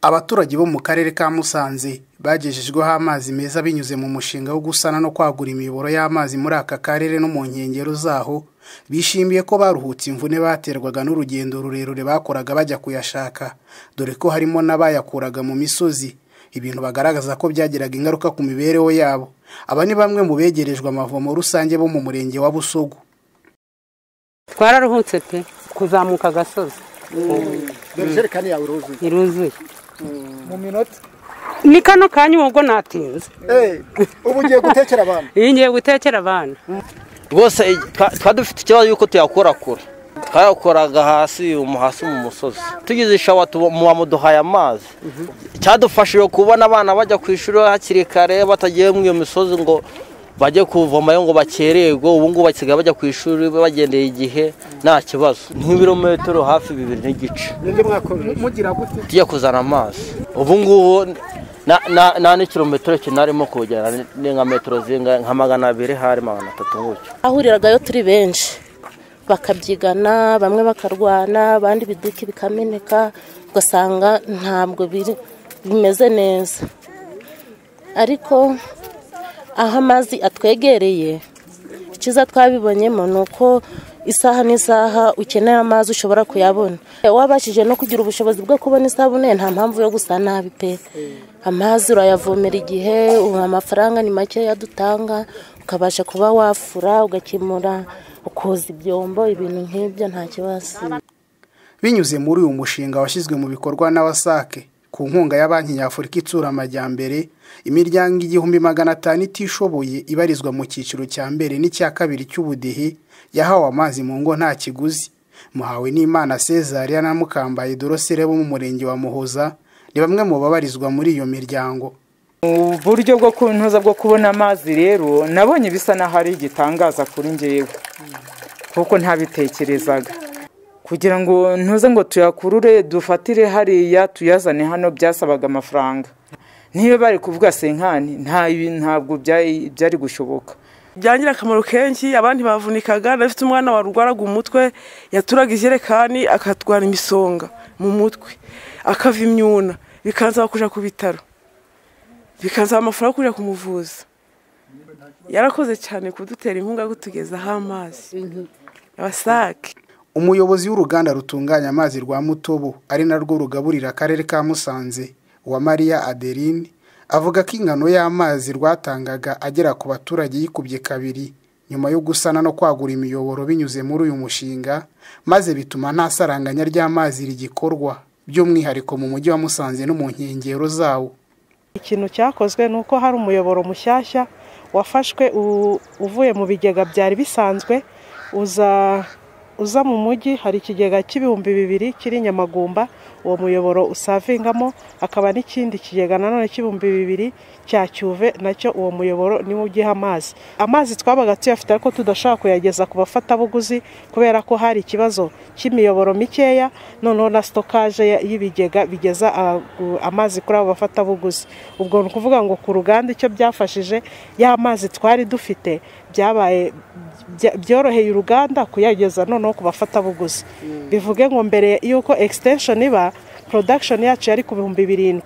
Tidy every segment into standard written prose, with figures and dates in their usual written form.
Abaturage bo mu karere ka Musanze bagejejweho amazi meza binyuze mu mushinga wo gusana no kwagura imiyoboro y'amazi muri aka karere no mu nkengero zaho, bishimiye ko baruhutse imvune baterwaga n'urugendo rurerure bakoraga bajya kuyashaka, dore ko harimo n'abayakuraga mu misozi, ibintu bagaragaza ko byagiraga ingaruka ku mibereho yabo. Aba ni bamwe mu begerejwe amavomo rusange bo mu murenge wa Busogo. Twararuhutse pe kuzamuka agasozi. Ijerekani yawe iruzuye. Iruzuye. Mu minota ni kano kanya ubwo natinze. Ubu ngiye gutekera abana. Iyi ngiye gutekera abana. Rwose twadufite ikibazo yuko tuyakorakura. Twayakoraga hasi umuhasi mu musozi. Tugize ishawa muba muduhaye amazi. Cyadufashije kubona abana bajya ku ishuri hakiri kare batagiye mu iyo misozi ngo bajye kuvomayo ngo bakererwe, ubu ngubu basigaye bajya ku ishuri bagendeye igihe nta kibazo. Nk'ibirometero hafi 2.5. Mugira gute? Tujya kuzana amazi. Ubu ngubu na n'ikirometero kinarimo kugera ni nka metero zinga nka 200 hari 300 gutyo. Ahuriragayo turi benshi bakabyigana, bamwe bakarwana, abandi biduki bikameneka, ugasanga ntabwo bimeze neza. Ariko aho amazi atwegereye, icyiza twabibonyemo ni uko isaha n'isaha ukeneye amazi ushobora kuyabona. Wabashije no kugira ubushobozi bwo kubona isabune, nta mpamvu yo gusa nabi pe. Amazi urayavomera igihe, amafaranga ni make yadutanga, ukabasha kuba wafura, ugakemura, ukoza ibyombo, ibintu nk'ibyo nta kibazo. Binyuze muri uyu mushinga washyizwe mu bikorwa na WASAC ku nkunga ya Banki Nyafurika Itsura Amajyambere, imiryango 1500 itishoboye ibarizwa mu cyiciro cya mbere n'icya kabiri cy'ubudehe yahawe amazi mu ngo nta kiguzi. Muhawe n'Imana Cesaria na Mukambaye Dorosere bo mu murenge wa Muhoza ni bamwe mu babarizwa muri iyo miryango. Uburyo bwo kuntuza bwo kubona amazi rero nabonye bisa naho ari igitangaza kuri ngewe, kuko ntabitekerezaga. Kugira ngo ntuze ngo tuyakurure dufatire hariya tuyazane hano byasabaga amafaranga. Niyo bari kuvuga senkani ntabwo byari gushoboka. Byangira akamaro kenshi, abandi bavunikaga. Nafite umwana warwaraga umutwe, yaturaga ijerekani akatwara imisonga mu mutwe, akava imyuna, bikansaba kuja ku bitaro, bikansaba amafaranga kuja kumuvuza. Yarakoze cyane kudutera inkunga kutugezaho amazi WASAC. Umuyobozi w'uruganda rutunganya amazi rwa Mutobo ari narwo rugaburira akarere ka Musanze, wa Maria Adeline, avuga ko ingano y'amazi rwatangaga agera ku baturage yikubye kabiri nyuma yo gusana no kwagura imiyoboro binyuze muri uyu mushinga, maze bituma nta saranganya ry'amazi rigikorwa, by'umwihariko mu mujyi wa Musanze no mu nkengero zawo. Ikintu cyakozwe nuko hari umuyoboro mushyashya wafashwe uvuye mu bigega byari bisanzwe uza mu mujyi. Hari ikigega cy'ibihumbi 2000 kiri Nyamagumba, uwo muyoboro usavingamo, akaba n'ikindi kigega nanone cy'ibihumbi 2000 cya Cyuve, nacyo uwo muyoboro niwo ugiha amazi. Amazi twabaga tuyafite ariko tudashobora kuyageza ku bafatabuguzi kubera ko hari ikibazo cy'imiyoboro mikeya, noneho na stockage y'ibigega bigeza amazi kuri abo bafatabuguzi. Ubwo ni ukuvuga ngo ku ruganda icyo byafashije, ya mazi twari dufite byabaye byoroheye uruganda kuyageza noneho ku bafatabuguzi. Bivuge ngo mbere yuko extension iba, production yacu yari ku 7000,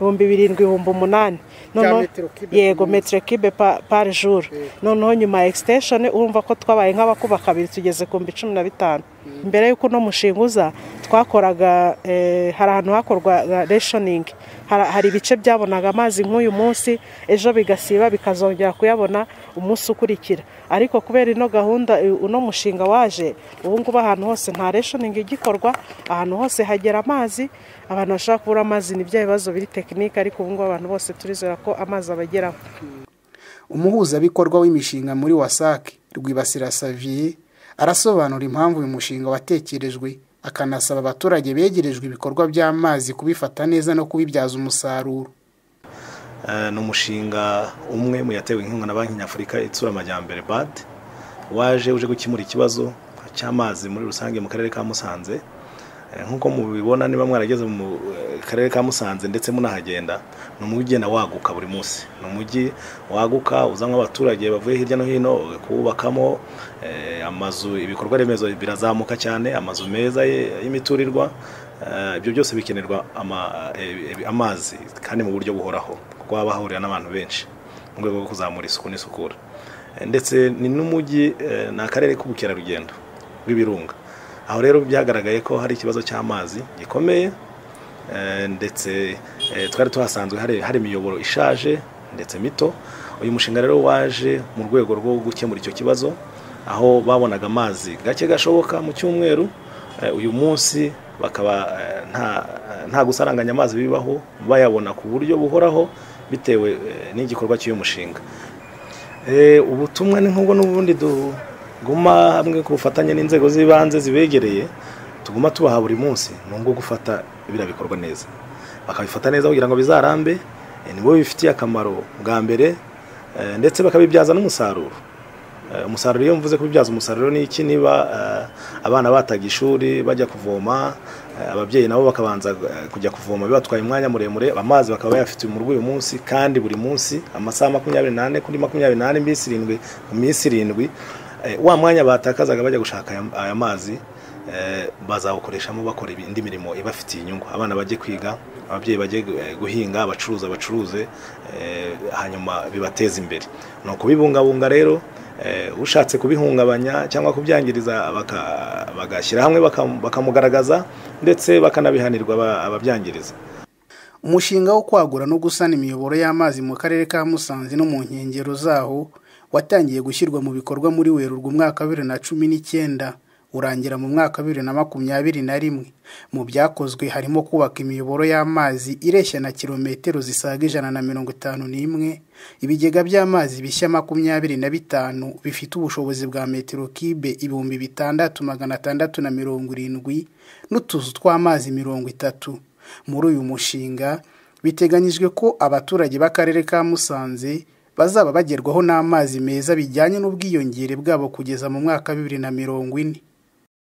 7000, 8000, noneho yego metre cube par jour. Noneho nyuma ya extension urumva ko twabaye nk'abakuba kabiri, tugeze ku 15000. Mbere yuko no mushinga uza twakoraga, hari ahantu hakorwa rationing, hari ibice byabonaga amazi nk'uyu munsi, ejo bigasiba bikazongera kuyabona umunsi ukurikira. Ariko kubera ino gahunda, uno mushinga waje, ubu ngubu ahantu hose nta rationing igikorwa, ahantu hose hagera amazi. Abantu bashaka kubura amazi ni bya bibazo biri tekinike, ariko ubu ngubu abantu bose turizera ko amazi abageraho. Umuhuzabikorwa w'imishinga muri WASAC, Rwibasira Savier, arasobanura impamvu uyu mushinga watekerejwe, akanasaba abaturage begerejwe ibikorwa by'amazi kubifata neza no kubibyaza umusaruro. Ni umushinga umwe mu yatewe inkunga na Banki Nyafurika Itsura Amajyambere BAD, waje uje gukemura ikibazo cy'amazi muri rusange mu karere ka Musanze. Nk'uko mubibona niba mwarageze mu karere ka Musanze ndetse munahagenda, ni umujyi ugenda waguka buri munsi. Ni umujyi waguka uzanwa abaturage bavuye hirya no hino kuwubakamo amazu, ibikorwa remezo birazamuka cyane, amazu meza y'imiturirwa. Ibyo byose bikenerwa amazi kandi mu buryo buhoraho, kuko haba hahurira n'abantu benshi mu rwego rwo kuzamura isuku n'isukura. Ndetse ni n'umujyi, ni akarere k'ubukerarugendo bw'ibirunga. Aho rero byagaragaye ko hari ikibazo cy'amazi gikomeye, ndetse twari tuhasanzwe hari imiyoboro ishaje ndetse mito. Uyu mushinga rero waje mu rwego rwo gukemura icyo kibazo, aho babonaga amazi gake gashoboka mu cyumweru. Uyu munsi bakaba nta gusaranganya amazi bibaho, bayabona ku buryo buhoraho bitewe n'igikorwa cy'uyu mushinga. Ubutumwa ni nk'ubwo n'ubundi tuguma hamwe ku bufatanye n'inzego z'ibanze zibegereye, tuguma tubaha buri munsi, ni ubwo gufata biriya bikorwa neza, bakabifata neza kugira ngo bizarambe, nibo bifitiye akamaro bwa mbere, ndetse bakabibyaza n'umusaruro. Umusaruro, iyo mvuze kubibyaza umusaruro ni iki? Niba abana bataga ishuri bajya kuvoma, ababyeyi nabo bakabanza kujya kuvoma bibatwaye umwanya muremure, amazi bakaba bayafite mu rugo uyu munsi kandi buri munsi amasaha 24 kuri 24, iminsi 7 mu minsi 7, wa mwanya batakazaga bajya gushaka aya mazi bazawukoreshamo bakora indi mirimo ibafitiye inyungu. Abana bajye kwiga, ababyeyi bajye guhinga, abacuruza bacuruze, hanyuma bibateze imbere. Ni ukubibungabunga rero, ushatse kubihungabanya cyangwa kubyangiriza bagashyira hamwe bakamugaragaza, ndetse bakanabihanirwa ababyangiriza. Umushinga wo kwagura no gusana imiyoboro y'amazi mu karere ka Musanze no mu nkengero zaho watangiye gushyirwa mu bikorwa muri Werurwe umwaka wa 2019, urangira mu mwaka wa 2021. Mu byakozwe harimo kubaka imiyoboro y'amazi ireshya na kilometero zisaga 151, ibigega by'amazi bishya 25 bifite ubushobozi bwa metero kibe 6670 n'utuzu tw'amazi 30. Muri uyu mushinga biteganyijwe ko abaturage b'akarere ka Musanze bazaba bagerwaho n'amazi meza bijyanye n'ubwiyongere bwabo kugeza mu mwaka wa 2040.